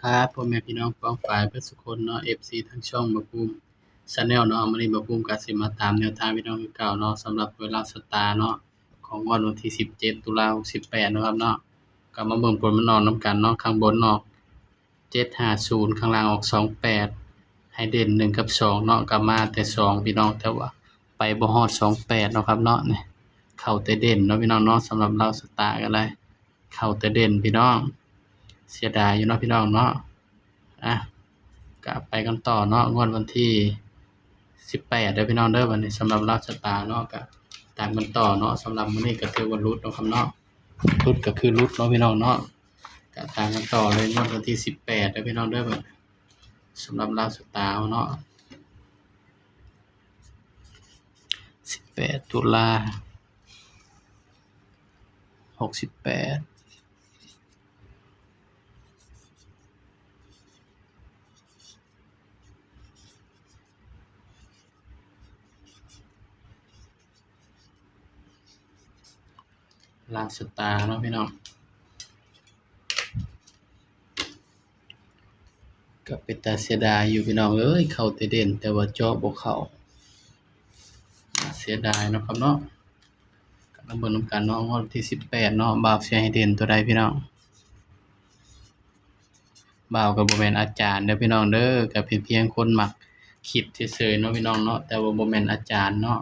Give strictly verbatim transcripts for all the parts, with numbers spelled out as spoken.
ครับ พ่อแม่พี่น้องป้องปายเบิดสุคนเนาะ เอฟซี ทางช่องบ่าวภูมิ Channel เนาะ มื้อนี้บ่าวภูมิก็สิมาตามแนวทางพี่น้องคือเก่าเนาะ สำหรับหวยลาวสตาร์เนาะ ของงวดวันที่สิบเจ็ด ตุลา หกสิบแปด เนาะครับเนาะ ก็มาเบิ่งผลมันออกนำกันเนาะ ข้างบนออก เจ็ดห้าศูนย์ ข้างล่างออก สองแปด ให้เด่น หนึ่ง กับ สอง เนาะ ก็มาแต่ สอง พี่น้อง แต่ว่าไปบ่ฮอด สองแปด เนาะครับเนาะ นี่ เข้าแต่เด่นเนาะพี่น้องเนาะ สำหรับลาวสตาร์ก็ได้ เข้าแต่เด่นพี่น้อง เสียดายอยู่เนาะพี่น้องเนาะ อ่ะ ก็ไปกันต่อเนาะ งวดวันที่สิบแปด เด้อพี่น้องเด้อ บัดนี้สำหรับลาวสตาร์เนาะ ก็ตามกันต่อเนาะ สำหรับมื้อนี้ก็ถือว่าหลุดเนาะครับเนาะ หลุดก็คือหลุดเนาะพี่น้องเนาะ ก็ตามกันต่อเลย งวดวันที่สิบแปด เด้อพี่น้องเด้อ บัดนี้สำหรับลาวสตาร์เนาะ สิบแปด ตุลา หกสิบแปด ลาวสตาร์เนาะพี่น้อง ก็เป็นตาเสียดายอยู่พี่น้องเอ้ย เข้าแต่เด่น แต่ว่าเจาะบ่เข้า น่าเสียดายเนาะครับเนาะ ก็มาเบิ่งนำกันเนาะ งวดที่สิบแปดเนาะ บ่าวสิให้เด่นตัวใดพี่น้อง บ่าวก็บ่แม่นอาจารย์เด้อพี่น้องเด้อ ก็เป็นเพียงคนมักคิดเฉยๆเนาะพี่น้องเนาะ แต่ว่าบ่แม่นอาจารย์เนาะ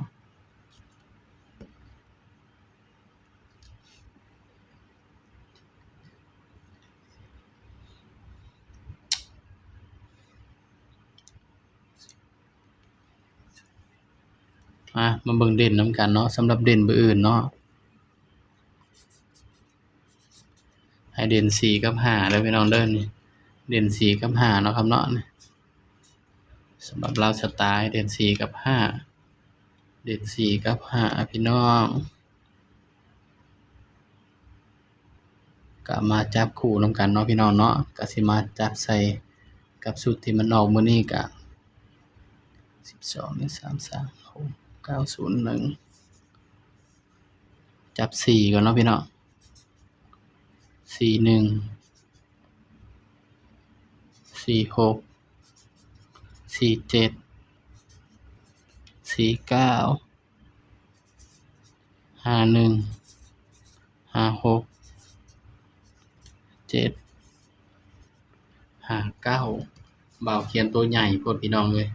อ่ะ มาเบิ่งเด่นนำกันเนาะ สำหรับเด่นเบอร์อื่นเนาะ ให้เด่นสี่กับห้าเด้อพี่น้องเด้อ นี่ เด่นสี่กับห้าเนาะครับเนาะ นี่ สำหรับลาวสตาร์ เด่นสี่กับห้า เด่นสี่กับห้าพี่น้อง ก็มาจับคู่นำกันเนาะพี่น้องเนาะ ก็สิมาจับใส่กับชุดที่มันออกมื้อนี้ก็ สิบสอง นี่ สามสาม หก เก้า ศูนย์ หนึ่ง จับสี่ก่อนเนาะพี่น้อง สี่หนึ่ง สี่หก สี่เจ็ด สี่เก้า ห้าหนึ่ง ห้าหก เจ็ด ห้าเก้า บ่าวเขียนตัวใหญ่โพดพี่น้องเอ้ย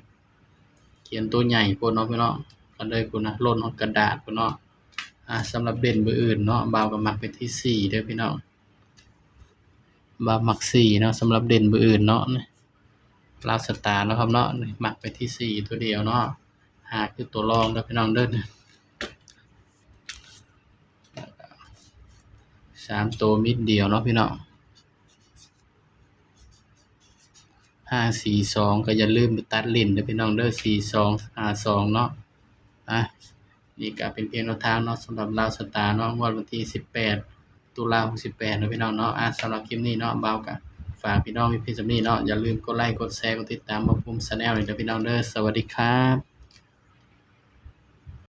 เขียนตัวใหญ่โพดเนาะพี่น้อง ก็เลยพู้นนะ หล่นฮอดกระดาษพู้นเนาะ อ่ะ สำหรับเด่นเบอร์อื่นเนาะ บ่าวก็มักไปที่สี่เด้อพี่น้อง บ่าวมักสี่เนาะ สำหรับเด่นเบอร์อื่นเนาะ ลาวสตาร์เนาะครับเนาะ มักไปที่สี่ตัวเดียวเนาะ ห้าคือตัวรองเด้อพี่น้องเด้อ สามตัวมิดเดียวเนาะพี่น้อง ห้าสี่สอง ก็อย่าลืมไปตัดเล่นเด้อพี่น้องเด้อ สี่สอง ห้าสอง เนาะ อ่ะ นี่ก็เป็นเพียงแนวทางเนาะ สำหรับลาวสตาร์เนาะ งวดวันที่สิบแปด ตุลา หกสิบแปด เนาะพี่น้องเนาะ อ่ะ สำหรับคลิปนี้เนาะ บ่าวก็ฝากพี่น้องไว้เพียงส่ำนี้เนาะ อย่าลืมกดไลค์ กดแชร์ กดติดตามบ่าวภูมิ Channel นี่เด้อพี่น้องเด้อ สวัสดีครับ